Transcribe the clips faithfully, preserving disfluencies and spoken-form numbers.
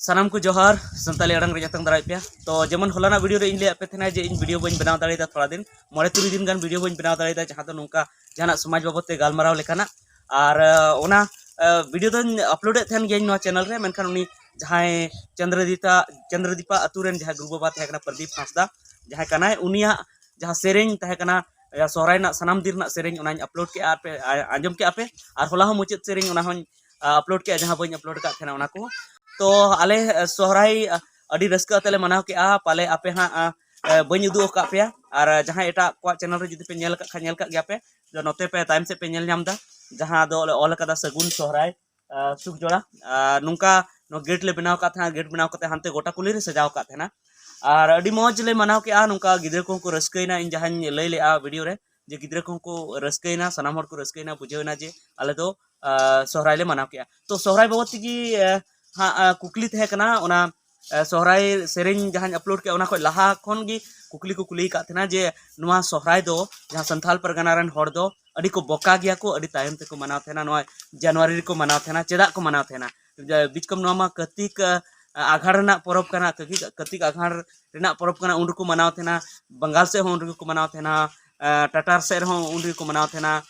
ᱥᱟᱱᱟᱢ ᱠᱚ ᱡᱚᱦᱟᱨ, ᱥᱟᱱᱛᱟᱞᱤ ᱟᱲᱟᱝ ᱨᱮ ᱡᱚᱛᱚᱱ ᱫᱟᱨᱟᱭ ᱯᱮᱭᱟ᱾ ᱛᱚ ᱡᱮᱢᱚᱱ ᱦᱚᱞᱟᱱᱟᱜ ᱵᱷᱤᱰᱤᱭᱳ ᱨᱮ ᱤᱧ ᱞᱟᱹᱭᱟᱫ ᱯᱮ ᱛᱟᱦᱮᱱᱟ ᱡᱮ ᱤᱧ ᱵᱷᱤᱰᱤᱭᱳ ᱵᱟᱹᱧ ᱵᱮᱱᱟᱣ ᱫᱟᱲᱮᱭᱟᱫᱟ ᱛᱷᱚᱲᱟ ᱫᱤᱱ, ᱢᱚᱬᱮ ᱛᱩᱨᱩᱭ ᱫᱤᱱ ᱜᱟᱱ ᱵᱷᱤᱰᱤᱭᱳ ᱵᱟᱹᱧ ᱵᱮᱱᱟᱣ ᱫᱟᱲᱮᱭᱟᱫᱟ, ᱡᱟᱦᱟᱸ ᱫᱚ ᱱᱚᱝᱠᱟ ᱡᱟᱦᱟᱱᱟᱜ ᱥᱚᱢᱟᱡᱽ ᱵᱟᱵᱚᱫ ᱛᱮ ᱜᱟᱞᱢᱟᱨᱟᱣ ᱞᱮᱠᱟᱱᱟᱜ᱾ ᱟᱨ ᱟᱸ, ᱚᱱᱟ ᱟᱸ, ᱵᱷᱤᱰᱤᱭᱳ ᱫᱚᱧ ᱟᱯᱞᱳᱰᱮᱫ ᱛᱟᱦᱮᱱ ᱜᱮᱭᱟᱧ ᱱᱚᱣᱟ ᱪᱮᱱᱮᱞ ᱨᱮ, ᱢᱮᱱᱠᱷᱟᱱ ᱩᱱᱤ ᱡᱟᱦᱟᱸᱭ ᱪᱚᱱᱫᱨᱚᱫᱤᱛᱟ ᱪᱚᱱᱫᱨᱚᱫᱤᱯᱟ ᱟᱛᱳ ᱨᱮᱱ ᱡᱟᱦᱟᱸᱭ ᱜᱩᱨᱩ ᱵᱟᱵᱟ ᱛᱟᱦᱮᱸ ᱠᱟᱱᱟ ᱯᱨᱚᱫᱤᱯ ᱦᱟᱸᱥᱫᱟ, ᱡᱟᱦᱟᱸᱭ ᱠᱟᱱᱟᱭ, ᱩᱱᱤᱭᱟᱜ ᱡᱟᱦᱟᱸ ᱥᱮᱨᱮᱧ ᱛᱟᱦᱮᱸ ᱠᱟᱱᱟ ᱥᱚᱦᱨᱟᱭ ᱨᱮᱱᱟᱜ ᱥᱟᱱᱟᱢ ᱫᱤᱱ ᱨᱮᱱᱟᱜ ᱥᱮᱨᱮᱧ, ᱚᱱᱟᱧ ᱟᱯᱞᱳᱰ ᱠᱮᱫᱼᱟ, ᱟᱨ ᱯᱮ ᱟ- ᱟᱸᱡᱚᱢ ᱠᱮᱫᱼᱟ ᱯᱮ᱾ ᱟᱨ ᱦᱚᱞᱟ ᱦᱚᱸ ᱢᱩᱪᱟᱹᱫ ᱥᱮᱨᱮᱧ ᱚᱱᱟ ᱦᱚᱸᱧ ᱟᱯᱞᱳᱰ ᱠᱮᱫᱼᱟ, ᱡᱟᱦᱟᱸ ᱵᱟᱹᱧ ᱟᱯᱞᱳᱰ ᱟᱠᱟᱫ ᱛᱟᱦᱮᱱᱟ ᱚᱱᱟ ᱠᱚ᱾ ᱛᱚ ᱟᱞᱮ ᱥᱚᱦᱨᱟᱭ ᱟᱹᱰᱤ ᱨᱟᱹᱥᱠᱟᱹ ᱟᱛᱮ ᱞᱮ ᱢᱟᱱᱟᱣ ᱠᱮᱫᱼᱟ᱾ ᱯᱟᱞᱮ ᱟᱯᱮ ᱦᱟᱸᱜ ᱵᱟᱹᱧ ᱩᱫᱩᱜ ᱟᱠᱟᱫ ᱯᱮᱭᱟ, ᱟᱨ ᱡᱟᱦᱟᱸᱭ ᱮᱴᱟᱜ ᱠᱚᱣᱟᱜ ᱪᱮᱱᱮᱞ ᱨᱮ ᱡᱩᱫᱤ ᱯᱮ ᱧᱮᱞ ᱟᱠᱟᱫ ᱠᱷᱟᱱ ᱧᱮᱞ ᱟᱠᱟᱫ ᱜᱮᱭᱟ ᱯᱮ᱾ ᱛᱚ ᱱᱚᱛᱮ ᱯᱮ ᱛᱟᱭᱚᱢ ᱥᱮᱫ ᱯᱮ ᱧᱮᱞ ᱧᱟᱢ ᱮᱫᱟ, ᱡᱟᱦᱟᱸ ᱫᱚ ᱞᱮ ᱚᱞ ᱟᱠᱟᱫᱟ ᱥᱟᱹᱜᱩᱱ ᱥᱚᱦᱨᱟᱭ ᱟᱨ ᱥᱩᱠ ᱡᱚᱲᱟ᱾ ᱟᱨ ᱱᱚᱝᱠᱟ ᱱᱚᱣᱟ ᱜᱮᱴ ᱞᱮ ᱵᱮᱱᱟᱣ ᱟᱠᱟᱫ ᱛᱟᱦᱮᱱᱟ, ᱜᱮᱴ ᱵᱮᱱᱟᱣ ᱠᱟᱛᱮ ᱦᱟᱱᱛᱮ ᱜᱚᱴᱟ ᱠᱩᱞᱦᱤ ᱞᱮ ᱥᱟᱡᱟᱣ ᱟᱠᱟᱫ ᱛᱟᱦᱮᱱᱟ᱾ ᱟᱨ ᱟᱹᱰᱤ ᱢᱚᱡᱽ ᱞᱮ ᱢᱟᱱᱟᱣ ᱠᱮᱫᱼᱟ, ᱱᱚᱝᱠᱟ ᱜᱤᱫᱽᱨᱟᱹ ᱠᱚᱦᱚᱸ ᱠᱚ ᱨᱟᱹᱥᱠᱟᱹᱭᱮᱱᱟ᱾ ᱤᱧ ᱡᱟᱦᱟᱸᱧ ᱞᱟᱹᱭ ᱞᱮᱫᱼᱟ ᱵᱷᱤᱰᱤᱭᱳ ᱨᱮ, ᱡᱮ ᱜᱤᱫᱽᱨᱟᱹ ᱠᱚᱦᱚᱸ ᱠᱚ ᱨᱟᱹᱥᱠᱟᱹᱭᱮᱱᱟ, ᱥᱟᱱᱟᱢ ᱦᱚᱲ ᱠᱚ ᱨᱟᱹᱥᱠᱟᱹᱭᱮᱱᱟ, ᱵᱩᱡᱷᱟᱹᱣ ᱮᱱᱟ ᱡᱮ ᱟᱞᱮ ᱫᱚ ᱟᱨ ᱥᱚᱦᱨᱟᱭ ᱞᱮ ᱢᱟᱱᱟᱣ ᱠᱮᱫᱼᱟ᱾ ᱛᱚ ᱥᱚᱦᱨᱟᱭ ᱵᱟᱵᱚᱫ ᱛᱮᱜᱮ ᱟᱨ ᱦᱟᱸᱜ ᱟᱨ ᱠᱩᱠᱞᱤ ᱛᱟᱦᱮᱸ ᱠᱟᱱᱟ, ᱚᱱᱟ ᱟᱨ ᱥᱚᱦᱨᱟᱭ ᱥᱮᱨᱮᱧ ᱡᱟᱦᱟᱸᱧ ᱟᱯᱞᱳᱰ ᱠᱮᱫᱼᱟ ᱚᱱᱟ ᱠᱷᱚᱱ ᱞᱟᱦᱟ ᱠᱷᱚᱱ ᱜᱮ ᱠᱩᱠᱞᱤ ᱠᱚ ᱠᱩᱞᱤ ᱟᱠᱟᱫ ᱛᱟᱦᱮᱱᱟ ᱡᱮ ᱱᱚᱣᱟ ᱥᱚᱦᱨᱟᱭ ᱫᱚ ᱡᱟᱦᱟᱸ ᱥᱟᱱᱛᱟᱲ ᱯᱟᱨᱜᱟᱱᱟ ᱨᱮᱱ ᱦᱚᱲ ᱫᱚ ᱟᱹᱰᱤ ᱠᱚ ᱵᱚᱠᱟ ᱜᱮᱭᱟ ᱠᱚ, ᱟᱹᱰᱤ ᱛᱟᱭᱚᱢ ᱛᱮᱠᱚ ᱢᱟᱱᱟᱣ ᱛᱟᱦᱮᱱᱟ, ᱱᱚᱣᱟ ᱡᱟᱱᱩᱣᱟᱨᱤ ᱨᱮᱠᱚ ᱢᱟᱱᱟᱣ ᱛᱟᱦᱮᱱᱟ, ᱪᱮᱫᱟᱜ ᱠᱚ ᱢᱟᱱᱟᱣ ᱛᱟᱦᱮᱱᱟ? ᱡᱟ- ᱵᱤᱪᱠᱚᱢ ᱱᱚᱣᱟ ᱢᱟ ᱠᱟᱹᱨᱛᱤᱠ ᱟᱸ, ᱟᱜᱷᱟᱲ ᱨᱮᱱᱟᱜ ᱯᱚᱨᱚᱵᱽ ᱠᱟᱱᱟ, ᱠᱟᱹᱛᱤᱠ ᱠᱟᱹᱨᱛᱤᱠ ᱟᱜᱷᱟᱲ ᱨᱮᱱᱟᱜ ᱯᱚᱨᱚᱵᱽ ᱠᱟᱱᱟ, ᱩᱱ ᱨᱮᱠᱚ ᱢᱟᱱᱟᱣ ᱛᱟᱦᱮᱱᱟ᱾ ᱵᱟᱝᱜᱟᱞ ᱥᱮᱫ ᱦᱚᱸ ᱩᱱ ᱨᱮᱜᱮ ᱠᱚ ᱢᱟᱱᱟᱣ ᱛᱟᱦᱮᱱᱟ, ᱟᱸ, ᱴᱟᱴᱟᱨ ᱥᱮᱫ ᱨᱮᱦᱚᱸ ᱩᱱ ᱨᱮᱜᱮ ᱠᱚ ᱢᱟᱱᱟᱣ ᱛᱟᱦᱮᱱᱟ,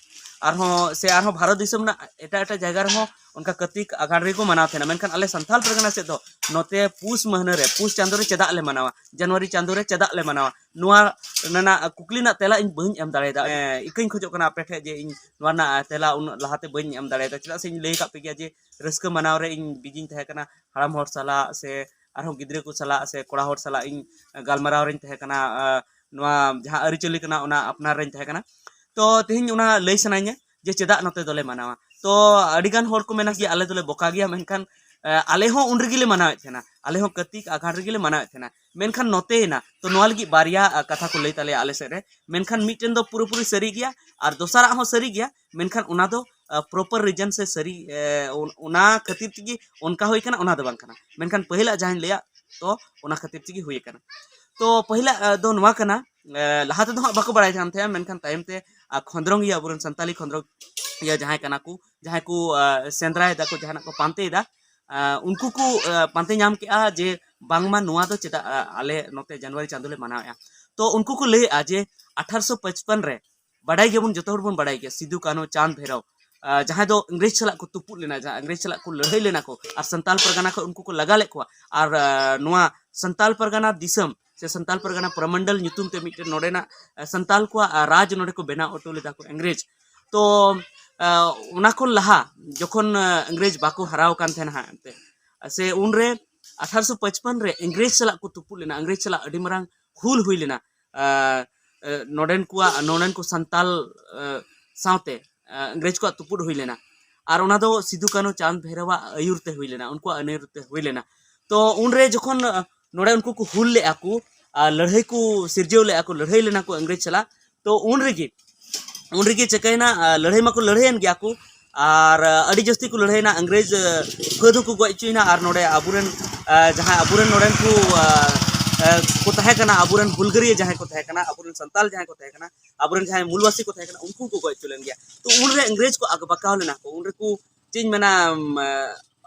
ᱟᱨᱦᱚᱸ ᱥᱮ ᱟᱨᱦᱚᱸ ᱵᱷᱟᱨᱚᱛ ᱫᱤᱥᱚᱢ ᱨᱮᱱᱟᱜ ᱮᱴᱟᱜ ᱮᱴᱟᱜ ᱡᱟᱭᱜᱟ ᱨᱮᱦᱚᱸ ᱚᱱᱠᱟ ᱠᱟᱹᱨᱛᱤᱠ ᱟᱜᱷᱟᱲ ᱨᱮᱜᱮ ᱠᱚ ᱢᱟᱱᱟᱣ ᱛᱟᱦᱮᱱᱟ᱾ ᱢᱮᱱᱠᱷᱟᱱ ᱟᱞᱮ ᱥᱟᱱᱛᱟᱲ ᱯᱟᱨᱜᱟᱱᱟ ᱥᱮᱫ ᱫᱚ ᱱᱚᱛᱮ ᱯᱩᱥ ᱢᱟᱹᱦᱱᱟᱹ ᱨᱮ, ᱯᱩᱥ ᱪᱟᱸᱫᱳ ᱨᱮ ᱪᱮᱫᱟᱜ ᱞᱮ ᱢᱟᱱᱟᱣᱟ, ᱡᱟᱱᱩᱣᱟᱨᱤ ᱪᱟᱸᱫᱳ ᱨᱮ ᱪᱮᱫᱟᱜ ᱞᱮ ᱢᱟᱱᱟᱣᱟ, ᱱᱚᱣᱟ ᱨᱮᱱᱟᱜ ᱠᱩᱠᱞᱤ ᱨᱮᱱᱟᱜ ᱛᱮᱞᱟ ᱤᱧ ᱵᱟᱹᱧ ᱮᱢ ᱫᱟᱲᱮᱭᱟᱫᱟ᱾ ᱮᱸ, ᱤᱠᱟᱹᱧ ᱠᱷᱚᱡᱚᱜ ᱠᱟᱱᱟ ᱟᱯᱮ ᱴᱷᱮᱱ ᱡᱮ ᱤᱧ ᱱᱚᱣᱟ ᱨᱮᱱᱟᱜ ᱛᱮᱞᱟ ᱩᱱᱟᱹᱜ ᱞᱟᱦᱟᱛᱮ ᱵᱟᱹᱧ ᱮᱢ ᱫᱟᱲᱮᱭᱟᱫᱟ, ᱪᱮᱫᱟᱜ ᱥᱮ ᱤᱧ ᱞᱟᱹᱭ ᱟᱠᱟᱫ ᱯᱮ ᱜᱮᱭᱟ ᱡᱮ ᱨᱟᱹᱥᱠᱟᱹ ᱢᱟᱱᱟᱣ ᱨᱮ ᱤᱧ ᱵᱤᱡᱤᱧ ᱛᱟᱦᱮᱸ ᱠᱟᱱᱟ, ᱦᱟᱲᱟᱢ ᱦᱚᱲ ᱥᱟᱞᱟᱜ ᱥᱮ ᱟᱨᱦᱚᱸ ᱜᱤᱫᱽᱨᱟᱹ ᱠᱚ ᱥᱟᱞᱟᱜ ᱥᱮ ᱠᱚᱲᱟ ᱦᱚᱲ ᱥᱟᱞᱟᱜ ᱤᱧ ᱜᱟᱞᱢᱟᱨᱟᱣ ᱨᱮᱧ ᱛᱟᱦᱮᱸ ᱠᱟᱱᱟ᱾ ᱟᱸ, ᱱᱚᱣᱟ ᱡᱟᱦᱟᱸ ᱟᱹᱨᱤᱪᱟᱹᱞᱤ ᱠᱟᱱᱟ ᱚᱱᱟ ᱟᱯᱱᱟᱨ ᱨᱮᱧ ᱛᱟᱦᱮᱸ ᱠᱟᱱᱟ᱾ ᱛᱚ ᱛᱮᱦᱮᱧ ᱚᱱᱟ ᱞᱟᱹᱭ ᱥᱟᱱᱟᱧᱟ ᱡᱮ ᱪᱮᱫᱟᱜ ᱱᱚᱛᱮ ᱫᱚᱞᱮ ᱢᱟᱱᱟᱣᱟ᱾ ᱛᱚ ᱟᱹᱰᱤᱜᱟᱱ ᱦᱚᱲ ᱠᱚ ᱢᱮᱱᱟ ᱡᱮ ᱟᱞᱮ ᱫᱚᱞᱮ ᱵᱚᱠᱟ ᱜᱮᱭᱟ, ᱢᱮᱱᱠᱷᱟᱱ ᱟᱸ, ᱟᱞᱮ ᱦᱚᱸ ᱩᱱ ᱨᱮᱜᱮ ᱞᱮ ᱢᱟᱱᱟᱣᱮᱫ ᱛᱟᱦᱮᱱᱟ, ᱟᱞᱮ ᱦᱚᱸ ᱠᱟᱹᱨᱛᱤᱠ ᱟᱜᱷᱟᱲ ᱨᱮᱜᱮ ᱞᱮ ᱢᱟᱱᱟᱣᱮᱫ ᱛᱟᱦᱮᱱᱟ, ᱢᱮᱱᱠᱷᱟᱱ ᱱᱚᱛᱮᱭᱮᱱᱟ᱾ ᱛᱚ ᱱᱚᱣᱟ ᱞᱟᱹᱜᱤᱫ ᱵᱟᱨᱭᱟ ᱟᱸ, ᱠᱟᱛᱷᱟ ᱠᱚ ᱞᱟᱹᱭ ᱛᱟᱞᱮᱭᱟ ᱟᱞᱮ ᱥᱮᱫ ᱨᱮ, ᱢᱮᱱᱠᱷᱟᱱ ᱢᱤᱫᱴᱮᱱ ᱫᱚ ᱯᱩᱨᱟᱹᱯᱩᱨᱤ ᱥᱟᱹᱨᱤ ᱜᱮᱭᱟ ᱟᱨ ᱫᱚᱥᱟᱨᱟᱜ ᱦᱚᱸ ᱥᱟᱹᱨᱤ ᱜᱮᱭᱟ, ᱢᱮᱱᱠᱷᱟᱱ ᱚᱱᱟ ᱫᱚ ᱯᱨᱚᱯᱟᱨ ᱨᱤᱡᱮᱱ ᱥᱮ ᱥᱟᱹᱨᱤ ᱮ, ᱚᱱ- ᱚᱱᱟ ᱠᱷᱟᱹᱛᱤᱨ ᱛᱮᱜᱮ ᱚᱱᱠᱟ ᱦᱩᱭ ᱠᱟᱱᱟ, ᱚᱱᱟ ᱫᱚ ᱵᱟᱝ ᱠᱟᱱᱟ᱾ ᱢᱮᱱᱠᱷᱟᱱ ᱯᱟᱹᱦᱤᱞᱟᱜ ᱡᱟᱦᱟᱸᱧ ᱞᱟᱹᱭᱟ, ᱛᱚ ᱚᱱᱟ ᱠᱷᱟᱹᱛᱤᱨ ᱛᱮᱜᱮ ᱦᱩᱭ ᱠᱟᱱᱟ᱾ ᱛᱚ ᱯᱟᱹᱦᱤᱞᱟᱜ ᱟᱸ, ᱫᱚ ᱱᱚᱣᱟ ᱠᱟᱱᱟ, ᱮ, ᱞᱟᱦᱟ ᱛᱮᱫᱚ ᱦᱟᱸᱜ ᱵᱟᱠᱚ ᱵᱟᱲᱟᱭ ᱠᱟᱱ ᱛᱟᱦᱮᱸᱜᱼᱟ, ᱢᱮᱱᱠᱷᱟᱱ ᱛᱟᱭᱚᱢ ᱛᱮ ᱟᱨ ᱠᱷᱚᱸᱫᱽᱨᱚᱝ ᱜᱮᱭᱟ ᱟᱵᱚᱨᱮᱱ ᱥᱟᱱᱛᱟᱞᱤ ᱠᱷᱚᱸᱫᱽᱨᱚᱝ ᱤᱭᱟᱹ ᱡᱟᱦᱟᱸᱭ ᱠᱟᱱᱟ ᱠᱚ, ᱡᱟᱦᱟᱸᱭ ᱠᱚ ᱟᱸ, ᱥᱮᱸᱫᱽᱨᱟᱭ ᱫᱟᱠᱚ, ᱡᱟᱦᱟᱱᱟᱜ ᱠᱚ ᱯᱟᱱᱛᱮᱭᱮᱫᱟ, ᱟᱸ, ᱩᱱᱠᱩ ᱠᱚ, ᱟᱸ, ᱯᱟᱱᱛᱮ ᱧᱟᱢ ᱠᱮᱜᱼᱟ ᱡᱮ ᱵᱟᱝᱢᱟ ᱱᱚᱣᱟ ᱫᱚ ᱪᱮᱫᱟᱜ, ᱟᱸ, ᱟᱞᱮ ᱱᱚᱛᱮ ᱡᱟᱱᱩᱣᱟᱨᱤ ᱪᱟᱸᱫᱳ ᱞᱮ ᱢᱟᱱᱟᱣᱮᱜᱼᱟ᱾ ᱛᱚ ᱩᱱᱠᱩ ᱠᱚ ᱞᱟᱹᱭᱮᱜᱼᱟ ᱡᱮ ᱟᱴᱷᱟᱨᱚᱥᱚ ᱯᱟᱸᱪᱯᱟᱱ ᱨᱮ, ᱵᱟᱰᱟᱭ ᱜᱮᱭᱟᱵᱚᱱ, ᱡᱚᱛᱚ ᱦᱚᱲ ᱵᱚᱱ ᱵᱟᱰᱟᱭ ᱜᱮᱭᱟ, ᱥᱤᱫᱩ, ᱠᱟᱹᱱᱦᱩ, ᱪᱟᱸᱫᱽ, ᱵᱷᱮᱨᱚᱣ, ᱟᱸ, ᱡᱟᱦᱟᱸᱭ ᱫᱚ ᱤᱝᱨᱮᱡᱽ ᱥᱟᱞᱟᱜ ᱠᱚ ᱛᱩᱯᱩᱫ ᱞᱮᱱᱟ, ᱡᱟᱦᱟᱸ ᱤᱝᱨᱮᱡᱽ ᱥᱟᱞᱟᱜ ᱠᱚ ᱞᱟᱹᱲᱦᱟᱹᱭ ᱞᱮᱱᱟ ᱠᱚ ᱟᱨ ᱥᱟᱱᱛᱟᱞ ᱯᱟᱨᱜᱟᱱᱟ ᱠᱷᱚᱱ ᱩᱱᱠᱩ ᱠᱚ ᱞᱟᱜᱟ ᱞᱮᱫ ᱠᱚᱣᱟ᱾ ᱟᱨ, ᱟᱸ, ᱱᱚᱣᱟ ᱥᱟᱱᱛᱟᱞ ᱯᱟᱨᱜᱟᱱᱟ ᱫᱤᱥᱚᱢ ᱥᱮ ᱥᱟᱱᱛᱟᱞ ᱯᱟᱨᱜᱟᱱᱟ ᱯᱨᱚᱢᱚᱱᱰᱚᱞ ᱧᱩᱛᱩᱢ ᱛᱮ ᱢᱤᱫᱴᱮᱱ ᱱᱚᱰᱮᱱᱟᱜ, ᱟᱸ, ᱥᱟᱱᱛᱟᱞ ᱠᱚᱣᱟᱜ, ᱟᱸ, ᱨᱟᱡᱽ ᱱᱚᱰᱮ ᱠᱚ ᱵᱮᱱᱟᱣ ᱦᱚᱴᱚ ᱞᱮᱫᱟ ᱠᱚ ᱤᱝᱨᱮᱡᱽ᱾ ᱛᱚ, ᱟᱸ, ᱚᱱᱟ ᱠᱷᱚᱱ ᱞᱟᱦᱟ ᱡᱚᱠᱷᱚᱱ, ᱟᱸ, ᱤᱝᱨᱮᱡᱽ ᱵᱟᱠᱚ ᱦᱟᱨᱟᱣ ᱟᱠᱟᱱ ᱛᱟᱦᱮᱱᱟ ᱦᱟᱸᱜ ᱮᱱᱛᱮ, ᱥᱮ ᱩᱱᱨᱮ ᱟᱴᱷᱟᱨᱚᱥᱚ ᱯᱟᱸᱪᱯᱟᱱ ᱨᱮ ᱤᱝᱨᱮᱡᱽ ᱥᱟᱞᱟᱜ ᱠᱚ ᱛᱩᱯᱩᱫ ᱞᱮᱱᱟ, ᱤᱝᱨᱮᱡᱽ ᱥᱟᱞᱟᱜ ᱟᱹᱰᱤ ᱢᱟᱨᱟᱝ ᱦᱩᱞ ᱦᱩᱭ ᱞᱮᱱᱟ᱾ ᱟᱸ, ᱟᱸ, ᱱᱚᱰᱮᱱ ᱠᱚᱣᱟᱜ, ᱱᱚᱰᱮᱱ ᱠᱚ ᱥᱟᱱᱛᱟᱞ, ᱟᱸ, ᱥᱟᱶᱛᱮ, ᱟᱸ, ᱤᱝᱨᱮᱡᱽ ᱠᱚᱣᱟᱜ ᱛᱩᱯᱩᱫ ᱦᱩᱭ ᱞᱮᱱᱟ᱾ ᱟᱨ ᱚᱱᱟ ᱫᱚ ᱥᱤᱫᱩ, ᱠᱟᱹᱱᱦᱩ, ᱪᱟᱸᱫᱽ, ᱵᱷᱮᱨᱚᱣᱟᱜ ᱟᱹᱭᱩᱨ ᱛᱮ ᱦᱩᱭ ᱞᱮᱱᱟ, ᱩᱱᱠᱩᱣᱟᱜ ᱟᱹᱭᱩᱨ ᱛᱮ ᱦᱩᱭ ᱞᱮᱱᱟ᱾ ᱛᱚ ᱩᱱᱨᱮ ᱡᱚᱠᱷᱚᱱ, ᱟᱸ, ᱱᱚᱰᱮ ᱩᱱᱠᱩ ᱠᱚ ᱦᱩᱞ ᱞᱮᱜᱼᱟ ᱠᱚ, ᱟᱨ ᱞᱟᱹᱲᱦᱟᱹᱭ ᱠᱚ ᱥᱤᱨᱡᱟᱹᱣ ᱞᱮᱜᱼᱟ ᱠᱚ, ᱞᱟᱹᱲᱦᱟᱹᱭ ᱞᱮᱱᱟ ᱠᱚ ᱤᱝᱨᱮᱡᱽ ᱥᱟᱞᱟᱜ, ᱛᱚ ᱩᱱ ᱨᱮᱜᱮ, ᱩᱱ ᱨᱮᱜᱮ ᱪᱤᱠᱟᱹᱭᱮᱱᱟ, ᱟᱸ, ᱞᱟᱹᱲᱦᱟᱹᱭ ᱢᱟᱠᱚ ᱞᱟᱹᱲᱦᱟᱹᱭᱮᱱ ᱜᱮᱭᱟ ᱠᱚ, ᱟᱨ, ᱟᱸ, ᱟᱹᱰᱤ ᱡᱟᱹᱥᱛᱤ ᱠᱚ ᱞᱟᱹᱲᱦᱟᱹᱭᱮᱱᱟ᱾ ᱤᱝᱨᱮᱡᱽ, ᱟᱸ, ᱯᱷᱟᱹᱫ ᱦᱚᱸᱠᱚ ᱜᱚᱡ ᱦᱚᱪᱚᱭᱮᱱᱟ, ᱟᱨ ᱱᱚᱰᱮ ᱟᱵᱚᱨᱮᱱ, ᱟᱸ, ᱡᱟᱦᱟᱸᱭ ᱟᱵᱚᱨᱮᱱ ᱱᱚᱰᱮᱱ ᱠᱚ, ᱟᱸ, ᱟᱸ, ᱠᱚ ᱛᱟᱦᱮᱸ ᱠᱟᱱᱟ, ᱟᱵᱚᱨᱮᱱ ᱦᱩᱞᱜᱟᱹᱨᱤᱭᱟᱹ ᱡᱟᱦᱟᱸᱭ ᱠᱚ ᱛᱟᱦᱮᱸ ᱠᱟᱱᱟ, ᱟᱵᱚᱨᱮᱱ ᱥᱟᱱᱛᱟᱞ ᱡᱟᱦᱟᱸᱭ ᱠᱚ ᱛᱟᱦᱮᱸ ᱠᱟᱱᱟ, ᱟᱵᱚᱨᱮᱱ ᱡᱟᱦᱟᱸᱭ ᱢᱩᱞᱵᱟᱥᱤ ᱠᱚ ᱛᱟᱦᱮᱸ ᱠᱟᱱᱟ, ᱩᱱᱠᱩ ᱠᱚ ᱜᱚᱡ ᱦᱚᱪᱚ ᱞᱮᱱ ᱜᱮᱭᱟ᱾ ᱛᱚ ᱩᱱᱨᱮ ᱤᱝᱨᱮᱡᱽ ᱠᱚ ᱟᱠᱵᱟᱠᱟᱣ ᱞᱮᱱᱟ ᱠᱚ, ᱩᱱ ᱨᱮᱠᱚ, ᱪᱮᱫ ᱤᱧ ᱢᱮᱱᱟ, ᱩᱢ,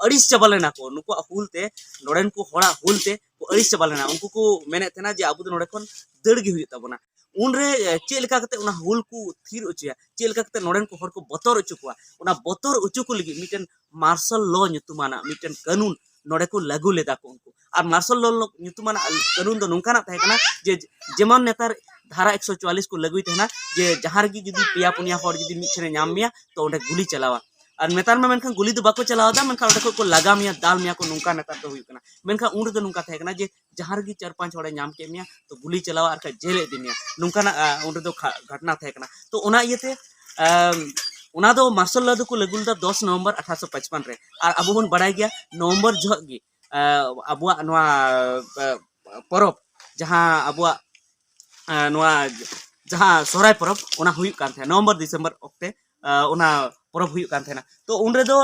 ᱟᱹᱲᱤᱥ ᱪᱟᱵᱟ ᱞᱮᱱᱟ ᱠᱚ, ᱱᱩᱠᱩᱣᱟᱜ ᱦᱩᱞ ᱛᱮ, ᱱᱚᱰᱮᱱ ᱠᱚ ᱦᱚᱲᱟᱜ ᱦᱩᱞ ᱛᱮ ᱠᱚ ᱟᱹᱲᱤᱥ ᱪᱟᱵᱟ ᱞᱮᱱᱟ᱾ ᱩᱱᱠᱩ ᱠᱚ ᱢᱮᱱᱮᱫ ᱛᱟᱦᱮᱱᱟ ᱡᱮ ᱟᱵᱚ ᱫᱚ ᱱᱚᱰᱮ ᱠᱷᱚᱱ ᱫᱟᱹᱲ ᱜᱮ ᱦᱩᱭᱩᱜ ᱛᱟᱵᱚᱱᱟ᱾ ᱩᱱᱨᱮ, ᱮ, ᱪᱮᱫ ᱞᱮᱠᱟ ᱠᱟᱛᱮ ᱚᱱᱟ ᱦᱩᱞ ᱠᱚ ᱛᱷᱤᱨ ᱦᱚᱪᱚᱭᱟ, ᱪᱮᱫ ᱞᱮᱠᱟ ᱠᱟᱛᱮ ᱱᱚᱰᱮᱱ ᱠᱚ ᱦᱚᱲ ᱠᱚ ᱵᱚᱛᱚᱨ ᱦᱚᱪᱚ ᱠᱚᱣᱟ, ᱚᱱᱟ ᱵᱚᱛᱚᱨ ᱦᱚᱪᱚ ᱠᱚ ᱞᱟᱹᱜᱤᱫ ᱢᱤᱫᱴᱮᱱ ᱢᱟᱨᱥᱟᱞ ᱞᱚ ᱧᱩᱛᱩᱢᱟᱱᱟᱜ ᱢᱤᱫᱴᱮᱱ ᱠᱟᱹᱱᱩᱱ ᱱᱚᱰᱮ ᱠᱚ ᱞᱟᱹᱜᱩ ᱞᱮᱫᱟ ᱠᱚ ᱩᱱᱠᱩ᱾ ᱟᱨ ᱢᱟᱨᱥᱟᱞ ᱞᱚ ᱧᱩᱛᱩᱢᱟᱱᱟᱜ ᱠᱟᱹᱱᱩᱱ ᱫᱚ ᱱᱚᱝᱠᱟᱱᱟᱜ ᱛᱟᱦᱮᱸ ᱠᱟᱱᱟ ᱡᱮ ᱡᱮᱢᱚᱱ ᱱᱮᱛᱟᱨ ᱫᱷᱟᱨᱟ ᱮᱠᱥᱚ ᱪᱩᱣᱟᱞᱤᱥ ᱠᱚ ᱞᱟᱹᱜᱩᱭ ᱛᱟᱦᱮᱱᱟ ᱡᱮ ᱡᱟᱦᱟᱸ ᱨᱮᱜᱮ ᱡᱩᱫᱤ ᱯᱮᱭᱟ ᱯᱩᱱᱭᱟ ᱦᱚᱲ ᱡᱩᱫᱤ ᱢᱤᱫ ᱴᱷᱮᱱᱮ ᱧᱟᱢ ᱢᱮᱭᱟ, ᱛᱚ ᱚᱸᱰᱮ ᱜᱩᱞᱤ ᱪᱟᱞᱟᱣᱟ᱾ ᱟᱨ ᱱᱮᱛᱟᱨ ᱢᱟ ᱢᱮᱱᱠᱷᱟᱱ ᱜᱩᱞᱤ ᱫᱚ ᱵᱟᱠᱚ ᱪᱟᱞᱟᱣ ᱮᱫᱟ, ᱢᱮᱱᱠᱷᱟᱱ ᱚᱸᱰᱮ ᱠᱷᱚᱱ ᱠᱚ ᱞᱟᱜᱟ ᱢᱮᱭᱟ, ᱫᱟᱞ ᱢᱮᱭᱟ ᱠᱚ, ᱱᱚᱝᱠᱟ ᱱᱮᱛᱟᱨ ᱫᱚ ᱦᱩᱭᱩᱜ ᱠᱟᱱᱟ᱾ ᱢᱮᱱᱠᱷᱟᱱ ᱩᱱ ᱨᱮᱫᱚ ᱱᱚᱝᱠᱟ ᱛᱟᱦᱮᱸ ᱠᱟᱱᱟ ᱡᱮ ᱡᱟᱦᱟᱸ ᱨᱮᱜᱮ ᱪᱟᱨ ᱯᱟᱸᱪ ᱦᱚᱲᱮ ᱧᱟᱢ ᱠᱮᱫ ᱢᱮᱭᱟ, ᱛᱚ ᱜᱩᱞᱤ ᱪᱟᱞᱟᱣᱟ ᱟᱨ ᱠᱷᱟᱡ ᱡᱮᱞᱮ ᱤᱫᱤ ᱢᱮᱭᱟ, ᱱᱚᱝᱠᱟᱱᱟᱜ, ᱟ, ᱩᱱ ᱨᱮᱫᱚ ᱠᱷᱟ-, ᱜᱷᱚᱴᱱᱟ ᱛᱟᱦᱮᱸ ᱠᱟᱱᱟ᱾ ᱛᱚ ᱚᱱᱟ ᱤᱭᱟᱹᱛᱮ, ᱟᱢ, ᱚᱱᱟ ᱫᱚ ᱢᱟᱨᱥᱟᱞ ᱞᱚ ᱫᱚᱠᱚ ᱞᱟᱹᱜᱩ ᱞᱮᱫᱟ ᱫᱚᱥ ᱱᱚᱵᱷᱮᱢᱵᱚᱨ ᱟᱴᱷᱟᱨᱚᱥᱚ ᱯᱟᱸᱪᱯᱟᱱ ᱨᱮ᱾ ᱟᱨ ᱟᱵᱚ ᱵᱚᱱ ᱵᱟᱲᱟᱭ ᱜᱮᱭᱟ ᱱᱚᱵᱷᱮᱢᱵᱚᱨ ᱡᱚᱦᱚᱜ ᱜᱮ, ᱟ, ᱟᱵᱚᱣᱟᱜ ᱱᱚᱣᱟ, ᱟ, ᱯᱚᱨᱚᱵᱽ, ᱡᱟᱦᱟᱸ ᱟᱵᱚᱣᱟᱜ, ᱟ, ᱱᱚᱣᱟ ᱡᱟᱦᱟᱸ ᱥᱚᱦᱨᱟᱭ ᱯᱚᱨᱚᱵᱽ, ᱚᱱᱟ ᱦᱩᱭᱩᱜ ᱠᱟᱱ ᱛᱟᱦᱮᱸᱫ ᱱᱚᱵᱷᱮᱢᱵᱚᱨ ᱰᱤᱥᱮᱢᱵᱚᱨ ᱚᱠᱛᱮ᱾ ᱚᱱᱟ ᱯᱚᱨᱚᱵᱽ ᱦᱩᱭᱩᱜ ᱠᱟᱱ ᱛᱟᱦᱮᱱᱟ᱾ ᱛᱚ ᱩᱱ ᱨᱮᱫᱚ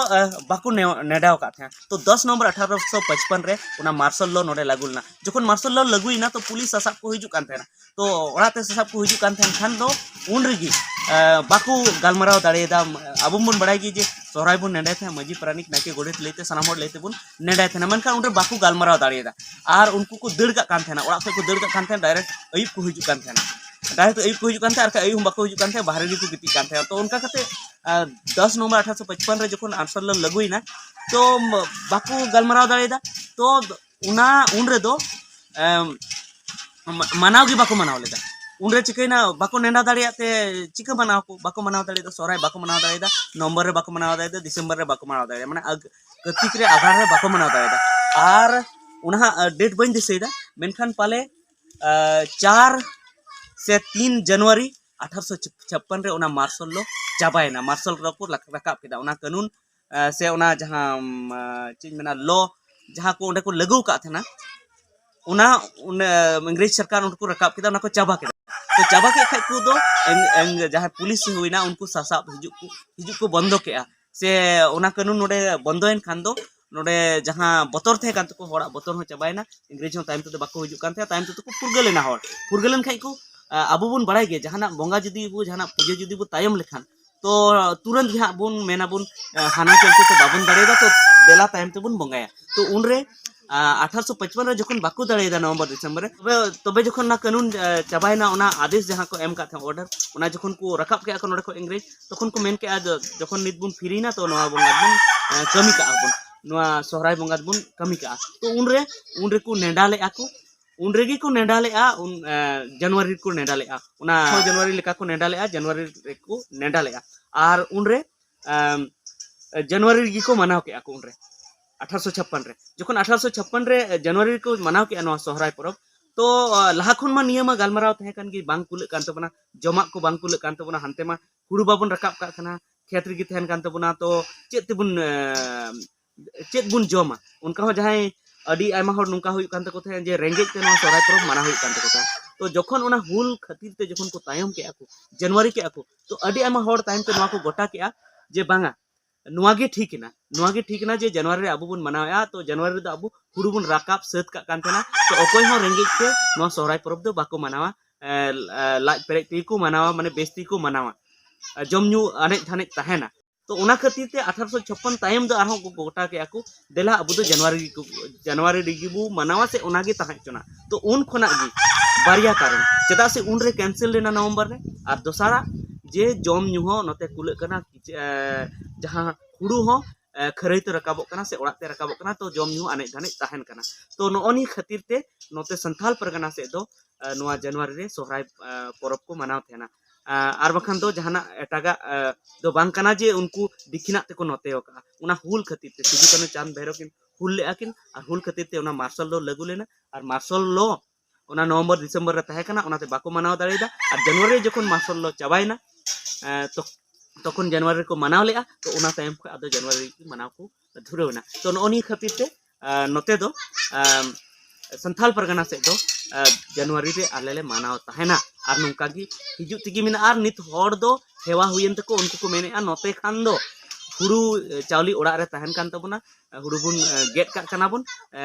ᱵᱟᱠᱚ ᱱᱮᱰᱟᱣ ᱟᱠᱟᱫ ᱛᱟᱦᱮᱱᱟ᱾ ᱛᱚ ᱫᱚᱥ ᱱᱚᱢᱵᱚᱨ ᱟᱴᱷᱟᱨᱚᱥᱚ ᱯᱟᱸᱪᱯᱟᱱ ᱨᱮ ᱚᱱᱟ ᱢᱟᱨᱥᱟᱞ ᱞᱚ ᱱᱚᱰᱮ ᱞᱟᱹᱜᱩ ᱞᱮᱱᱟ᱾ ᱡᱚᱠᱷᱚᱱ ᱢᱟᱨᱥᱟᱞ ᱞᱚ ᱞᱟᱹᱜᱩᱭᱮᱱᱟ, ᱛᱚ ᱯᱩᱞᱤᱥ ᱥᱟᱥᱟᱵ ᱠᱚ ᱦᱤᱡᱩᱜ ᱠᱟᱱ ᱛᱟᱦᱮᱱᱟ᱾ ᱛᱚ ᱚᱲᱟᱜ ᱛᱮ ᱥᱟᱥᱟᱵ ᱠᱚ ᱦᱤᱡᱩᱜ ᱠᱟᱱ ᱛᱟᱦᱮᱱ ᱠᱷᱟᱱ ᱫᱚ ᱩᱱ ᱨᱮᱜᱮ ᱵᱟᱠᱚ ᱜᱟᱞᱢᱟᱨᱟᱣ ᱫᱟᱲᱮᱭᱟᱫᱟ᱾ ᱟᱵᱚ ᱵᱚᱱ ᱵᱟᱲᱟᱭ ᱜᱮ ᱡᱮ ᱥᱚᱦᱨᱟᱭ ᱵᱚᱱ ᱱᱮᱰᱟᱭ ᱛᱟᱦᱮᱸᱫ ᱢᱟᱹᱡᱷᱤ ᱯᱟᱨᱟᱱᱤᱠ ᱱᱟᱭᱠᱮ ᱜᱚᱰᱮᱛ ᱞᱟᱹᱭᱛᱮ, ᱥᱟᱱᱟᱢ ᱦᱚᱲ ᱞᱟᱹᱭ ᱛᱮᱵᱚᱱ ᱱᱮᱰᱟᱭ ᱛᱟᱦᱮᱱᱟ᱾ ᱢᱮᱱᱠᱷᱟᱱ ᱩᱱᱨᱮ ᱵᱟᱠᱚ ᱜᱟᱞᱢᱟᱨᱟᱣ ᱫᱟᱲᱮᱭᱟᱫᱟ᱾ ᱟᱨ ᱩᱱᱠᱩ ᱠᱚ ᱫᱟᱹᱲ ᱠᱟᱜ ᱠᱟᱱ ᱛᱟᱦᱮᱱᱟ, ᱚᱲᱟᱜ ᱠᱷᱚᱱ ᱠᱚ ᱫᱟᱹᱲ ᱠᱟᱜ ᱠᱟᱱ ᱛᱟᱦᱮᱱᱟ᱾ ᱰᱟᱭᱨᱮᱠᱴ ᱟᱹᱭᱩᱵ ᱠᱚ ᱦᱤᱡᱩᱜ ᱠᱟᱱ ᱛᱟᱦᱮᱱᱟ᱾ ᱰᱟᱭᱨᱮᱠᱴ ᱟᱹᱭᱩᱵ ᱠᱚ ᱦᱤᱡᱩᱜ ᱠᱟᱱ ᱛᱟᱦᱮᱸᱫ, ᱟᱨ ᱟᱹᱭᱩᱵ ᱦᱚᱸ ᱵᱟᱠᱚ ᱦᱤᱡᱩᱜ ᱠᱟᱱ ᱛᱟᱦᱮᱸᱫ, ᱵᱟᱦᱨᱮ ᱨᱮᱠᱚ ᱜᱤᱛᱤᱡ ᱠᱟᱱ ᱛᱟᱦᱮᱸᱫ᱾ ᱛᱚ ᱚᱱᱠᱟ ᱠᱟᱛᱮ ᱫᱚᱥ ᱱᱚᱢᱵᱚᱨ ᱟᱴᱷᱟᱨᱚᱥᱚ ᱯᱟᱸᱪᱯᱟᱱ ᱨᱮ ᱡᱚᱠᱷᱚᱱ ᱟᱨᱥᱟᱞ ᱞᱟᱹᱜᱩᱭᱮᱱᱟ, ᱛᱚ ᱵᱟᱠᱚ ᱜᱟᱞᱢᱟᱨᱟᱣ ᱫᱟᱲᱮᱭᱟᱫᱟ᱾ ᱛᱚ ᱚᱱᱟ ᱩᱱ ᱨᱮᱫᱚ ᱢᱟᱱᱟᱣ ᱜᱮ ᱵᱟᱠᱚ ᱢᱟᱱᱟᱣ ᱞᱮᱫᱟ᱾ ᱩᱱᱨᱮ ᱪᱤᱠᱟᱹᱭᱮᱱᱟ, ᱵᱟᱠᱚ ᱱᱮᱰᱟ ᱫᱟᱲᱮᱭᱟᱜ ᱛᱮ ᱪᱤᱠᱟᱹ ᱢᱟᱱᱟᱣ ᱠᱚ ᱵᱟᱠᱚ ᱢᱟᱱᱟᱣ ᱫᱟᱲᱮᱭᱟᱫᱟ᱾ ᱥᱚᱦᱨᱟᱭ ᱵᱟᱠᱚ ᱢᱟᱱᱟᱣ ᱫᱟᱲᱮᱭᱟᱫᱟ, ᱱᱚᱵᱷᱮᱢᱵᱚᱨ ᱨᱮ ᱵᱟᱠᱚ ᱢᱟᱱᱟᱣ ᱫᱟᱲᱮᱭᱟᱫᱟ, ᱰᱤᱥᱮᱢᱵᱚᱨ ᱨᱮ ᱵᱟᱠᱚ ᱢᱟᱱᱟᱣ ᱫᱟᱲᱮᱭᱟᱫᱟ, ᱢᱟᱱᱮ ᱠᱟᱹᱨᱛᱤᱠ ᱨᱮ, ᱟᱜᱷᱟᱲ ᱨᱮ ᱵᱟᱠᱚ ᱢᱟᱱᱟᱣ ᱫᱟᱲᱮᱭᱟᱫᱟ᱾ ᱟᱨ ᱚᱱᱟ ᱦᱟᱸᱜ ᱰᱮᱴ ᱵᱟᱹᱧ ᱫᱤᱥᱟᱹᱭᱮᱫᱟ, ᱢᱮᱱᱠᱷᱟᱱ ᱯᱟᱞᱮ ᱪᱟᱨ ᱥᱮ ᱛᱤᱱ ᱡᱟᱱᱩᱣᱟᱨᱤ ᱟᱴᱷᱟᱨᱚᱥᱚ ᱪᱷᱟᱯᱯᱟᱱ ᱨᱮ ᱚᱱᱟ ᱢᱟᱨᱥᱟᱞ ᱞᱚ ᱪᱟᱵᱟᱭᱮᱱᱟ᱾ ᱢᱟᱨᱥᱟᱞ ᱞᱚ ᱠᱚ ᱨᱟᱠᱟᱵ ᱠᱮᱫᱟ᱾ ᱚᱱᱟ ᱠᱟᱹᱱᱩᱱ ᱥᱮ ᱚᱱᱟ ᱡᱟᱦᱟᱸ ᱪᱮᱫ ᱤᱧ ᱢᱮᱱᱟ, ᱞᱚ ᱡᱟᱦᱟᱸ ᱠᱚ ᱚᱸᱰᱮ ᱠᱚ ᱞᱟᱹᱜᱩ ᱟᱠᱟᱫ ᱛᱟᱦᱮᱱᱟ, ᱚᱱᱟ ᱤᱝᱨᱮᱡᱽ ᱥᱚᱨᱠᱟᱨ ᱚᱸᱰᱮ ᱠᱚ ᱨᱟᱠᱟᱵ ᱠᱮᱫᱟ, ᱚᱱᱟ ᱠᱚ ᱪᱟᱵᱟ ᱠᱮᱫᱟ᱾ ᱛᱚ ᱪᱟᱵᱟ ᱠᱮᱫ ᱠᱷᱟᱡ ᱠᱚ ᱫᱚ ᱡᱟᱦᱟᱸᱭ ᱯᱩᱞᱤᱥ ᱦᱩᱭᱱᱟ, ᱩᱱᱠᱩ ᱥᱟᱥᱟᱵ ᱦᱤᱡᱩᱜ ᱠᱚ ᱦᱤᱡᱩᱜ ᱠᱚ ᱵᱚᱱᱫᱚ ᱠᱮᱫᱼᱟ᱾ ᱥᱮ ᱚᱱᱟ ᱠᱟᱹᱱᱩᱱ ᱱᱚᱰᱮ ᱵᱚᱱᱫᱚᱭᱮᱱ ᱠᱷᱟᱱ ᱫᱚ ᱱᱚᱰᱮ ᱡᱟᱦᱟᱸ ᱵᱚᱛᱚᱨ ᱛᱟᱦᱮᱸ ᱠᱟᱱ ᱛᱟᱠᱚ, ᱦᱚᱲᱟᱜ ᱵᱚᱛᱚᱨ ᱦᱚᱸ ᱪᱟᱵᱟᱭᱮᱱᱟ᱾ ᱤᱝᱨᱮᱡᱽ ᱦᱚᱸ ᱛᱟᱭᱚᱢ ᱛᱮᱫᱚ ᱵᱟᱠᱚ ᱦᱤᱡᱩᱜ ᱠᱟᱱ ᱛᱟᱦᱮᱸᱫ, ᱛᱟᱭᱚᱢ ᱛᱮᱫᱚ ᱠᱚ ᱯᱷᱩᱨᱜᱟᱹᱞ ᱮᱱᱟ ᱦᱚᱲ᱾ ᱯᱷᱩᱨᱜᱟᱹᱞ ᱮᱱ ᱠᱷᱟᱡ ᱠᱚ, ᱟᱵᱚ ᱵᱚᱱ ᱵᱟᱲᱟᱭ ᱜᱮᱭᱟ, ᱡᱟᱦᱟᱱᱟᱜ ᱵᱚᱸᱜᱟ ᱡᱩᱫᱤ ᱵᱚ, ᱡᱟᱦᱟᱱᱟᱜ ᱯᱩᱡᱟᱹ ᱡᱩᱫᱤ ᱵᱚ ᱛᱟᱭᱚᱢ ᱞᱮᱠᱷᱟᱱ, ᱛᱚ ᱛᱩᱨᱟᱹᱱᱛ ᱜᱮ ᱦᱟᱸᱜ ᱵᱚᱱ ᱢᱮᱱᱟᱵᱚᱱ, ᱦᱟᱱᱟ ᱪᱚᱞᱛᱮ ᱛᱚ ᱵᱟᱵᱚᱱ ᱫᱟᱲᱮᱭᱟᱫᱟ, ᱛᱚ ᱫᱮᱞᱟ ᱛᱟᱭᱚᱢ ᱛᱮᱵᱚᱱ ᱵᱚᱸᱜᱟᱭᱟ᱾ ᱛᱚ ᱩᱱᱨᱮ ᱟᱴᱷᱟᱨᱚᱥᱚ ᱯᱟᱸᱪᱯᱟᱱ ᱨᱮ ᱡᱚᱠᱷᱚᱱ ᱵᱟᱠᱚ ᱫᱟᱲᱮᱭᱟᱫᱟ ᱱᱚᱵᱷᱮᱢᱵᱚᱨ ᱰᱤᱥᱮᱢᱵᱚᱨ ᱨᱮ, ᱛᱚᱵᱮ ᱛᱚᱵᱮ ᱡᱚᱠᱷᱚᱱ ᱚᱱᱟ ᱠᱟᱹᱱᱩᱱ ᱪᱟᱵᱟᱭᱮᱱᱟ, ᱚᱱᱟ ᱟᱫᱮᱥ ᱡᱟᱦᱟᱸ ᱠᱚ ᱮᱢ ᱠᱟᱜ ᱛᱟᱦᱮᱸᱫ, ᱚᱨᱰᱟᱨ, ᱚᱱᱟ ᱡᱚᱠᱷᱚᱱ ᱠᱚ ᱨᱟᱠᱟᱵ ᱠᱮᱜᱼᱟ ᱠᱚ ᱱᱚᱰᱮ ᱠᱷᱚᱱ ᱤᱝᱨᱮᱡᱽ, ᱛᱚᱠᱷᱚᱱ ᱠᱚ ᱢᱮᱱ ᱠᱮᱜᱼᱟ, ᱡᱚᱠᱷᱚᱱ ᱱᱤᱛ ᱵᱚᱱ ᱯᱷᱤᱨᱤᱭᱮᱱᱟ, ᱛᱚ ᱱᱚᱣᱟ ᱵᱚᱸᱜᱟ ᱵᱚᱱ ᱠᱟᱹᱢᱤ ᱠᱟᱜᱼᱟ ᱵᱚᱱ, ᱱᱚᱣᱟ ᱥᱚᱦᱨᱟᱭ ᱵᱚᱸᱜᱟ ᱵᱚᱱ ᱠᱟᱹᱢᱤ ᱠᱟᱜᱼᱟ᱾ ᱛᱚ ᱩᱱᱨᱮ ᱩᱱ ᱨᱮᱠᱚ ᱱᱮᱰᱟ ᱞᱮᱜᱼᱟ ᱠᱚ, ᱩᱱ ᱨᱮᱜᱮ ᱠᱚ ᱱᱮᱰᱟ ᱞᱮᱜᱼᱟ᱾ ᱩᱱ ᱡᱟᱱᱩᱣᱟᱨᱤ ᱨᱮᱠᱚ ᱱᱮᱰᱟ ᱞᱮᱜᱼᱟ, ᱚᱱᱟ ᱡᱟᱱᱩᱣᱟᱨᱤ ᱞᱮᱠᱟ ᱠᱚ ᱱᱮᱰᱟ ᱞᱮᱜᱼᱟ, ᱡᱟᱱᱩᱣᱟᱨᱤ ᱨᱮᱠᱚ ᱱᱮᱰᱟ ᱞᱮᱜᱼᱟ᱾ ᱟᱨ ᱩᱱᱨᱮ ᱡᱟᱱᱩᱣᱟᱨᱤ ᱨᱮᱜᱮ ᱠᱚ ᱢᱟᱱᱟᱣ ᱠᱮᱜᱼᱟ ᱠᱚ ᱩᱱᱨᱮ, ᱟᱴᱷᱟᱨᱚᱥᱚ ᱪᱷᱟᱯᱯᱟᱱ ᱨᱮ᱾ ᱡᱚᱠᱷᱚᱱ ᱟᱴᱷᱟᱨᱚᱥᱚ ᱪᱷᱟᱯᱯᱟᱱ ᱨᱮ ᱡᱟᱱᱩᱣᱟᱨᱤ ᱨᱮᱠᱚ ᱢᱟᱱᱟᱣ ᱠᱮᱜᱼᱟ ᱱᱚᱣᱟ ᱥᱚᱦᱨᱟᱭ ᱯᱚᱨᱚᱵᱽ, ᱛᱚ ᱞᱟᱦᱟ ᱠᱷᱚᱱ ᱢᱟ ᱱᱤᱭᱟᱹ ᱢᱟ ᱜᱟᱞᱢᱟᱨᱟᱣ ᱛᱟᱦᱮᱸ ᱠᱟᱱ ᱜᱮ, ᱵᱟᱝ ᱠᱩᱞᱟᱹᱜ ᱠᱟᱱ ᱛᱟᱵᱚᱱᱟ, ᱡᱚᱢᱟᱜ ᱠᱚ ᱵᱟᱝ ᱠᱩᱞᱟᱹᱜ ᱠᱟᱱ ᱛᱟᱵᱚᱱᱟ, ᱦᱟᱱᱛᱮ ᱢᱟ ᱦᱩᱲᱩ ᱵᱟᱵᱚᱱ ᱨᱟᱠᱟᱵ ᱠᱟᱜ ᱠᱟᱱᱟ, ᱠᱷᱮᱛ ᱨᱮᱜᱮ ᱛᱟᱦᱮᱱ ᱠᱟᱱ ᱛᱟᱵᱚᱱᱟ᱾ ᱛᱚ ᱪᱮᱫ ᱛᱮᱵᱚᱱ ᱪᱮᱫ ᱵᱚᱱ ᱡᱚᱢᱟ? ᱚᱱᱠᱟ ᱦᱚᱸ ᱡᱟᱦᱟᱸᱭ ᱟᱹᱰᱤ ᱟᱭᱢᱟ ᱦᱚᱲ ᱱᱚᱝᱠᱟ ᱦᱩᱭᱩᱜ ᱠᱟᱱ ᱛᱟᱠᱚ ᱛᱟᱦᱮᱸᱫ ᱡᱮ ᱨᱮᱸᱜᱮᱡ ᱛᱮ ᱱᱚᱣᱟ ᱥᱚᱦᱨᱟᱭ ᱯᱚᱨᱚᱵᱽ ᱢᱟᱱᱟᱣ ᱦᱩᱭᱩᱜ ᱠᱟᱱ ᱛᱟᱠᱚ ᱛᱟᱦᱮᱸᱫ᱾ ᱛᱚ ᱡᱚᱠᱷᱚᱱ ᱚᱱᱟ ᱦᱩᱞ ᱠᱷᱟᱹᱛᱤᱨ ᱛᱮ ᱡᱚᱠᱷᱚᱱ ᱠᱚ ᱛᱟᱭᱚᱢ ᱠᱮᱜᱼᱟ ᱠᱚ, ᱡᱟᱱᱩᱣᱟᱨᱤ ᱠᱮᱜᱼᱟ ᱠᱚ, ᱛᱚ ᱟᱹᱰᱤ ᱟᱭᱢᱟ ᱦᱚᱲ ᱛᱟᱭᱚᱢ ᱛᱮ ᱱᱚᱣᱟ ᱠᱚ ᱜᱚᱴᱟ ᱠᱮᱜᱼᱟ ᱡᱮ ᱵᱟᱝᱟ, ᱱᱚᱣᱟ ᱜᱮ ᱴᱷᱤᱠ ᱮᱱᱟ, ᱱᱚᱣᱟ ᱜᱮ ᱴᱷᱤᱠ ᱮᱱᱟ ᱡᱮ ᱡᱟᱱᱩᱣᱟᱨᱤ ᱨᱮ ᱟᱵᱚ ᱵᱚᱱ ᱢᱟᱱᱟᱣᱮᱜᱼᱟ, ᱛᱚ ᱡᱟᱱᱩᱣᱟᱨᱤ ᱨᱮᱫᱚ ᱟᱵᱚ ᱦᱩᱲᱩ ᱵᱚᱱ ᱨᱟᱠᱟᱵ ᱥᱟᱹᱛ ᱠᱟᱜ ᱠᱟᱱ ᱛᱟᱦᱮᱱᱟ᱾ ᱛᱚ ᱚᱠᱚᱭ ᱦᱚᱸ ᱨᱮᱸᱜᱮᱡ ᱛᱮ ᱱᱚᱣᱟ ᱥᱚᱦᱨᱟᱭ ᱯᱚᱨᱚᱵᱽ ᱫᱚ ᱵᱟᱠᱚ ᱢᱟᱱᱟᱣᱟ, ᱮ, ᱞᱟᱡ ᱯᱮᱨᱮᱡ ᱛᱮᱜᱮ ᱠᱚ ᱢᱟᱱᱟᱣᱟ, ᱢᱟᱱᱮ ᱵᱮᱥ ᱛᱮᱜᱮ ᱠᱚ ᱢᱟᱱᱟᱣᱟ, ᱡᱚᱢ ᱧᱩ ᱟᱱᱮᱡ ᱫᱷᱟᱱᱮᱡ ᱛᱟᱦᱮᱱᱟ᱾ ᱛᱚ ᱚᱱᱟ ᱠᱷᱟᱹᱛᱤᱨ ᱛᱮ ᱟᱴᱷᱟᱨᱚᱥᱚ ᱪᱷᱚᱯᱯᱚᱱ ᱛᱟᱭᱚᱢ ᱫᱚ ᱟᱨᱦᱚᱸ ᱠᱚ ᱜᱚᱴᱟ ᱠᱮᱜᱼᱟ ᱠᱚ, ᱫᱮᱞᱟ ᱟᱵᱚ ᱫᱚ ᱡᱟᱱᱩᱣᱟᱨᱤ ᱨᱮᱜᱮ ᱵᱚ ᱢᱟᱱᱟᱣᱟ ᱥᱮ ᱚᱱᱟ ᱜᱮ ᱛᱟᱦᱮᱸ ᱦᱚᱪᱚᱱᱟ᱾ ᱛᱚ ᱩᱱ ᱠᱷᱚᱱᱟᱜ ᱜᱮ ᱵᱟᱨᱭᱟ ᱠᱟᱨᱚᱱ, ᱪᱮᱫᱟᱜ ᱥᱮ ᱩᱱᱨᱮ ᱠᱮᱱᱥᱮᱞ ᱞᱮᱱᱟ ᱱᱚᱵᱷᱮᱢᱵᱚᱨ ᱨᱮ, ᱟᱨ ᱫᱚᱥᱟᱨᱟᱜ ᱡᱮ ᱡᱚᱢ ᱧᱩ ᱦᱚᱸ ᱱᱚᱛᱮ ᱠᱩᱞᱟᱹᱜ ᱠᱟᱱᱟ, ᱮ, ᱡᱟᱦᱟᱸ ᱦᱩᱲᱩ ᱦᱚᱸ, ᱮ, ᱠᱷᱟᱹᱨᱟᱹᱭ ᱛᱮ ᱨᱟᱠᱟᱵᱚᱜ ᱠᱟᱱᱟ ᱥᱮ ᱚᱲᱟᱜ ᱛᱮ ᱨᱟᱠᱟᱵᱚᱜ ᱠᱟᱱᱟ, ᱛᱚ ᱡᱚᱢ ᱧᱩ ᱟᱱᱮᱡ ᱫᱷᱟᱱᱮᱡ ᱛᱟᱦᱮᱱ ᱠᱟᱱᱟ᱾ ᱛᱚ ᱱᱚᱜᱼᱚ ᱱᱤᱭᱟᱹ ᱠᱷᱟᱹᱛᱤᱨ ᱛᱮ ᱱᱚᱛᱮ ᱥᱟᱱᱛᱷᱟᱞ ᱯᱟᱨᱜᱟᱱᱟ ᱥᱮᱫ ᱫᱚ, ᱮ, ᱱᱚᱣᱟ ᱡᱟᱱᱩᱣᱟᱨᱤ ᱨᱮ ᱥᱚᱦᱨᱟᱭ, ᱮ, ᱯᱚᱨᱚᱵᱽ ᱠᱚ ᱢᱟᱱᱟᱣ ᱛᱟᱦᱮᱱᱟ᱾ ᱮ, ᱟᱨ ᱵᱟᱠᱷᱟᱱ ᱫᱚ ᱡᱟᱦᱟᱱᱟᱜ ᱮᱴᱟᱜᱟᱜ, ᱮ, ᱫᱚ ᱵᱟᱝ ᱠᱟᱱᱟ ᱡᱮ ᱩᱱᱠᱩ ᱫᱤᱠᱷᱤᱱᱟᱜ ᱛᱮᱠᱚ ᱱᱚᱛᱮ ᱟᱠᱟᱜᱼᱟ᱾ ᱚᱱᱟ ᱦᱩᱞ ᱠᱷᱟᱹᱛᱤᱨ ᱛᱮ ᱥᱤᱫᱩ ᱠᱟᱹᱱᱦᱩ ᱪᱟᱸᱫᱽ ᱵᱷᱟᱭᱨᱚ ᱠᱤᱱ ᱦᱩᱞ ᱞᱮᱜᱼᱟ ᱠᱤᱱ, ᱟᱨ ᱦᱩᱞ ᱠᱷᱟᱹᱛᱤᱨ ᱛᱮ ᱚᱱᱟ ᱢᱟᱨᱥᱟᱞ ᱞᱚ ᱞᱟᱹᱜᱩ ᱞᱮᱱᱟ, ᱟᱨ ᱢᱟᱨᱥᱟᱞ ᱞᱚ ᱚᱱᱟ ᱱᱚᱵᱷᱮᱢᱵᱚᱨ ᱰᱤᱥᱮᱢᱵᱚᱨ ᱨᱮ ᱛᱟᱦᱮᱸ ᱠᱟᱱᱟ, ᱚᱱᱟᱛᱮ ᱵᱟᱠᱚ ᱢᱟᱱᱟᱣ ᱫᱟᱲᱮᱭᱟᱫᱟ᱾ ᱟᱨ ᱡᱟᱱᱩᱣᱟᱨᱤ ᱨᱮ ᱡᱚᱠᱷᱚᱱ ᱢᱟᱨᱥᱟᱞ ᱞᱚ ᱪᱟᱵᱟᱭᱮᱱᱟ, ᱮ, ᱛᱚ-, ᱛᱚᱠᱷᱚᱱ ᱡᱟᱱᱩᱣᱟᱨᱤ ᱨᱮᱠᱚ ᱢᱟᱱᱟᱣ ᱞᱮᱜᱼᱟ, ᱛᱚ ᱚᱱᱟ ᱛᱟᱭᱚᱢ ᱠᱷᱚᱱ ᱟᱫᱚ ᱡᱟᱱᱩᱣᱟᱨᱤ ᱨᱮ ᱢᱟᱱᱟᱣ ᱠᱚ ᱫᱷᱩᱨᱟᱹᱣ ᱮᱱᱟ᱾ ᱛᱚ ᱱᱚᱜᱼᱚ ᱱᱤᱭᱟᱹ ᱠᱷᱟᱹᱛᱤᱨ ᱛᱮ, ᱮ, ᱱᱚᱛᱮ ᱫᱚ, ᱮ, ᱥᱟᱱᱛᱷᱟᱞ ᱯᱟᱨᱜᱟᱱᱟ ᱥᱮᱫ ᱫᱚ, ᱮ, ᱡᱟᱱᱩᱣᱟᱨᱤ ᱨᱮ ᱟᱞᱮ ᱞᱮ ᱢᱟᱱᱟᱣ ᱛᱟᱦᱮᱱᱟ᱾ ᱟᱨ ᱱᱚᱝᱠᱟ ᱜᱮ ᱦᱤᱡᱩᱜ ᱛᱮᱜᱮ ᱢᱮᱱᱟᱜᱼᱟ᱾ ᱟᱨ ᱱᱤᱛ ᱦᱚᱲ ᱫᱚ ᱦᱮᱣᱟ ᱦᱩᱭᱮᱱ ᱛᱟᱠᱚ, ᱩᱱᱠᱩ ᱠᱚ ᱢᱮᱱᱮᱫᱼᱟ ᱱᱚᱛᱮ ᱠᱷᱟᱱ ᱫᱚ ᱦᱩᱲᱩ, ᱮ, ᱪᱟᱣᱞᱮ ᱚᱲᱟᱜ ᱨᱮ ᱛᱟᱦᱮᱱ ᱠᱟᱱ ᱛᱟᱵᱚᱱᱟ, ᱮ, ᱦᱩᱲᱩ ᱵᱚᱱ, ᱮ, ᱜᱮᱫ ᱠᱟᱜ ᱠᱟᱱᱟ ᱵᱚᱱ, ᱮ,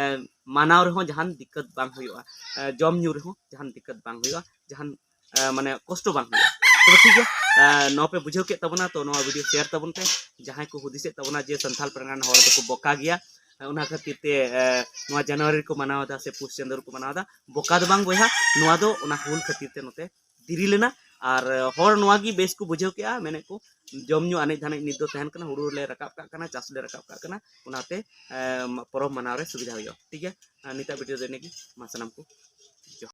ᱢᱟᱱᱟᱣ ᱨᱮᱦᱚᱸ ᱡᱟᱦᱟᱱ ᱫᱤᱠᱠᱟᱹᱛ ᱵᱟᱝ ᱦᱩᱭᱩᱜᱼᱟ, ᱮ, ᱡᱚᱢ ᱧᱩ ᱨᱮᱦᱚᱸ ᱡᱟᱦᱟᱱ ᱫᱤᱠᱠᱟᱹᱛ ᱵᱟᱝ ᱦᱩᱭᱩᱜᱼᱟ, ᱡᱟᱦᱟᱱ, ᱮ, ᱢᱟᱱᱮ ᱠᱚᱥᱴᱚ ᱵᱟᱝ ᱦᱩᱭᱩᱜᱼᱟ᱾ ᱛᱚᱵᱮ ᱴᱷᱤᱠ ᱜᱮᱭᱟ, ᱮ, ᱱᱚᱣᱟ ᱯᱮ ᱵᱩᱡᱷᱟᱹᱣ ᱠᱮᱫ ᱛᱟᱵᱚᱱᱟ, ᱛᱚ ᱱᱚᱣᱟ ᱵᱷᱤᱰᱤᱭᱳ ᱥᱮᱭᱟᱨ ᱛᱟᱵᱚᱱ ᱯᱮ᱾ ᱡᱟᱦᱟᱸᱭ ᱠᱚ ᱦᱩᱫᱤᱥᱮᱫ ᱛᱟᱵᱚᱱᱟ ᱡᱮ ᱥᱟᱱᱛᱷᱟᱞ ᱯᱟᱨᱜᱟᱱᱟ ᱦᱚᱲ ᱫᱚᱠᱚ ᱵᱚᱠᱟ ᱜᱮᱭᱟ, ᱮ, ᱚᱱᱟ ᱠᱷᱟᱹᱛᱤᱨ ᱛᱮ, ᱮ, ᱱᱚᱣᱟ ᱡᱟᱱᱩᱣᱟᱨᱤ ᱨᱮᱠᱚ ᱢᱟᱱᱟᱣ ᱮᱫᱟ ᱥᱮ ᱯᱩᱥ ᱪᱟᱸᱫᱳ ᱨᱮᱠᱚ ᱢᱟᱱᱟᱣ ᱮᱫᱟ, ᱵᱚᱠᱟ ᱫᱚ ᱵᱟᱝ ᱵᱚᱭᱦᱟ, ᱱᱚᱣᱟ ᱫᱚ ᱚᱱᱟ ᱦᱩᱞ ᱠᱷᱟᱹᱛᱤᱨ ᱛᱮ ᱱᱚᱛᱮ ᱫᱮᱨᱤ ᱞᱮᱱᱟ᱾ ᱟᱨ, ᱮ, ᱦᱚᱲ ᱱᱚᱣᱟ ᱜᱮ ᱵᱮᱥ ᱠᱚ ᱵᱩᱡᱷᱟᱹᱣ ᱠᱮᱜᱼᱟ, ᱢᱮᱱᱮᱫ ᱠᱚ ᱡᱚᱢ ᱧᱩ ᱟᱱᱮᱡ ᱫᱷᱟᱱᱮᱡ ᱱᱤᱛ ᱫᱚ ᱛᱟᱦᱮᱱ ᱠᱟᱱᱟ, ᱦᱩᱲᱩ ᱞᱮ ᱨᱟᱠᱟᱵ ᱠᱟᱜ ᱠᱟᱱᱟ, ᱪᱟᱥ ᱞᱮ ᱨᱟᱠᱟᱵ ᱠᱟᱜ ᱠᱟᱱᱟ, ᱚᱱᱟᱛᱮ, ᱮ, ᱯᱚᱨᱚᱵᱽ ᱢᱟᱱᱟᱣ ᱨᱮ ᱥᱩᱵᱤᱫᱷᱟ ᱦᱩᱭᱩᱜᱼᱟ᱾ ᱴᱷᱤᱠ ᱜᱮᱭᱟ, ᱟᱨ ᱱᱤᱛᱟᱜ ᱵᱷᱤᱰᱤᱭᱳ ᱫᱚ ᱤᱱᱟᱹᱜᱮ, ᱢᱟ ᱥᱟᱱᱟᱢ ᱠᱚ